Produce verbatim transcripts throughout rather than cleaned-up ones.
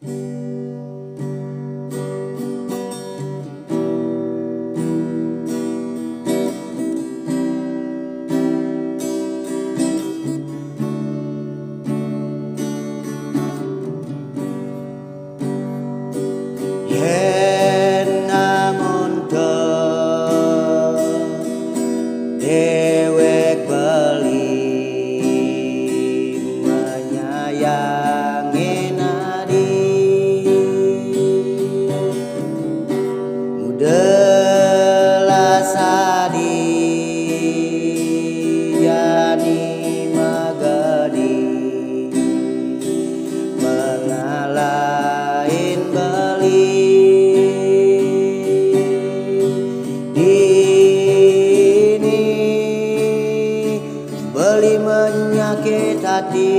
Yén amun déwék beli menyayangin adi, mudalah sadih jani magadi mengalahin beli. Dini beli menyakit hati,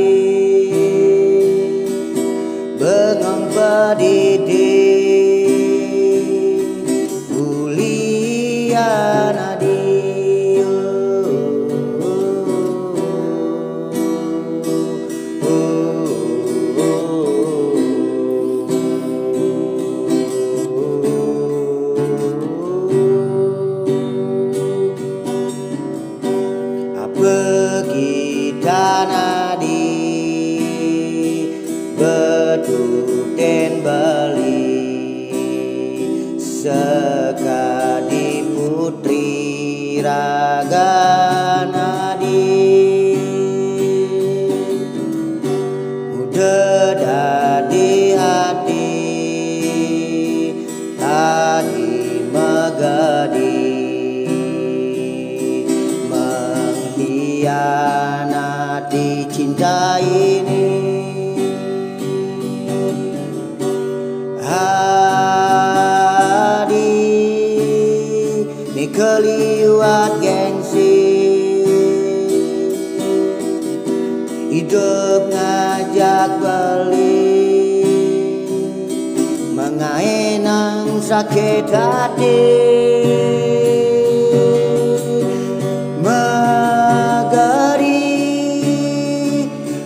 bengong pedidi, ulian adi. Apa kita nadi betuten beli, sekadi putri raga nadi. Udah dadi hati, hati magadi, mengkhianati cinta ini. Adi, ni keliwat gengsi, hidup ngajak beli, mengaenang sakit hati. Magadi,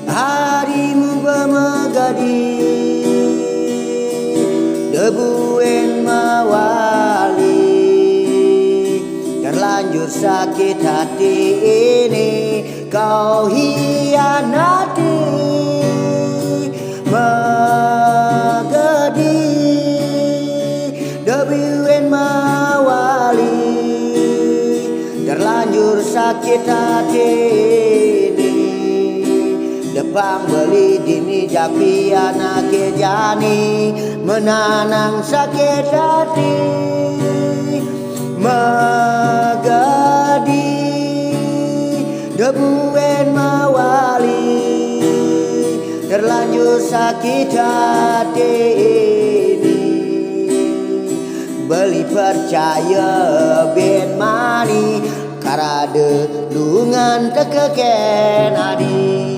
harimu bemegadi, debuen mawali, terlanjur sakit hati ini kau hianati. Magadi, debuen mawali, terlanjur sakit hati ini. Depang beli dini japi anake jani, menanang sakit hati. Magadi, debuen mawali, terlanjur sakit hati ini. Beli percaya ben mani, karade dungan tekeken adi.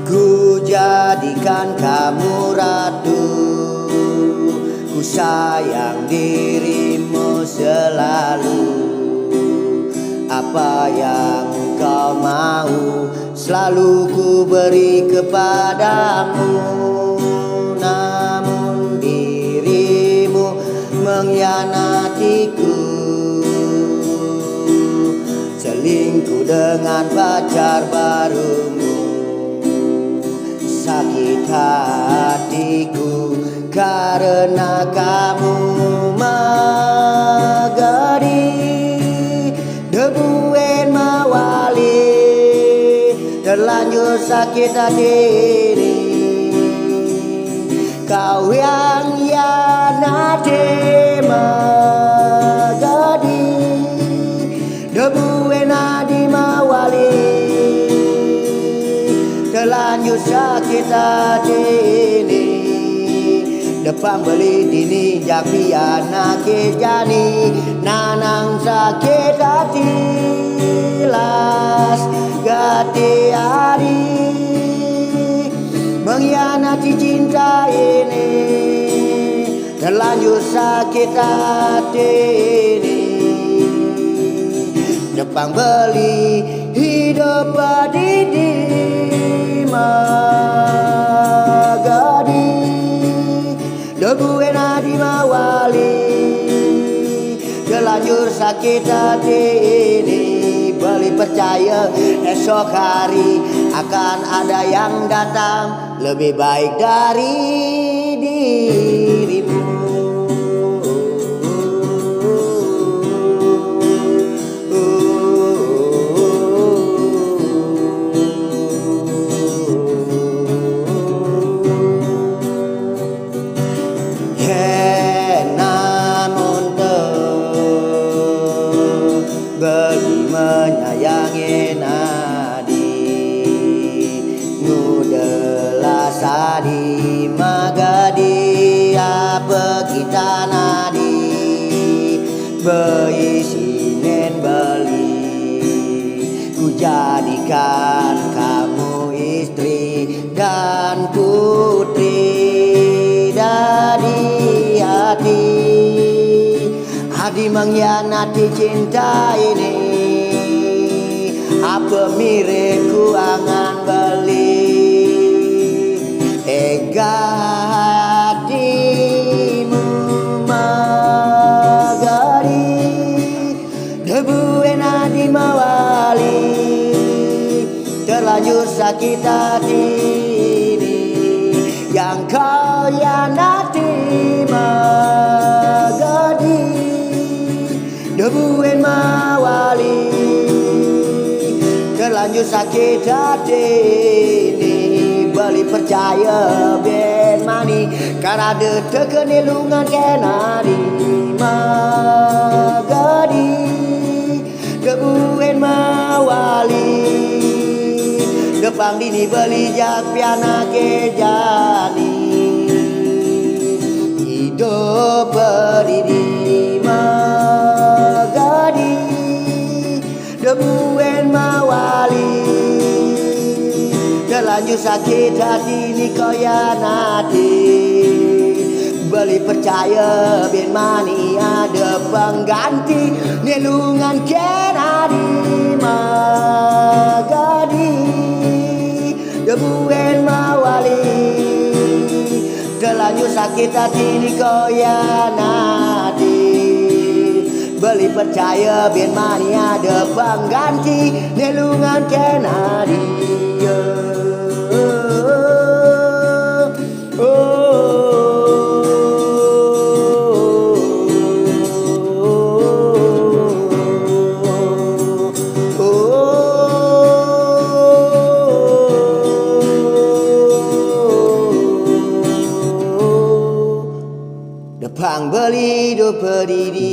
Ku jadikan kamu ratu, ku sayang dirimu selalu. Apa yang kau mau selalu ku beri kepadamu. Namun dirimu mengkhianatiku, selingkuh dengan pacar barumu. Sakit hatiku karena kamu, Magadi, debuen mawali, terlanjur sakit hati ini. Kau yang hianati, Magadi, debuen adi mawali, terlanjur sakit hati ini. Depang beli dini japi anake jani, nanang sakit hati, las gati adi, mengkhianati cinta ini. Sakit hati ini depang beli hidup pedidi magadi. Debue nadi mawali, terlanjur sakit hati ini. Beli percaya esok hari akan ada yang datang lebih baik dari dirimu. Hena monto bagi menyayangi nadi, ngudelah sadi magadi, apa kita nadi beisinen beli. Ku jadikan kamu istri dan putri dari hati. Hati mengkhianati cinta ini, apa mirip ku angan beli. Ega hatimu magari, debue nadi mawali, terlanjur sakit hati ini. Yang kau hianati magadi, debue mawali, terlanjur sakit hati ini. Beli percaya ben mani, karena de tekeni lungan kenari magadi, debue mawali, depang dini beli jak piana ke jani. Hidup pedidi magadi, debue mawali, terlanjur sakit hati ni kau hianati. Beli percaya ben mani ada pengganti, ni lungan kenari magadi, debue mawali, terlanjur sakit hati ni kau hianati. Beli percaya ben mani ada pengganti, ni lungan kenari. Oh, oh, oh, oh. Depang beli hidup pedidi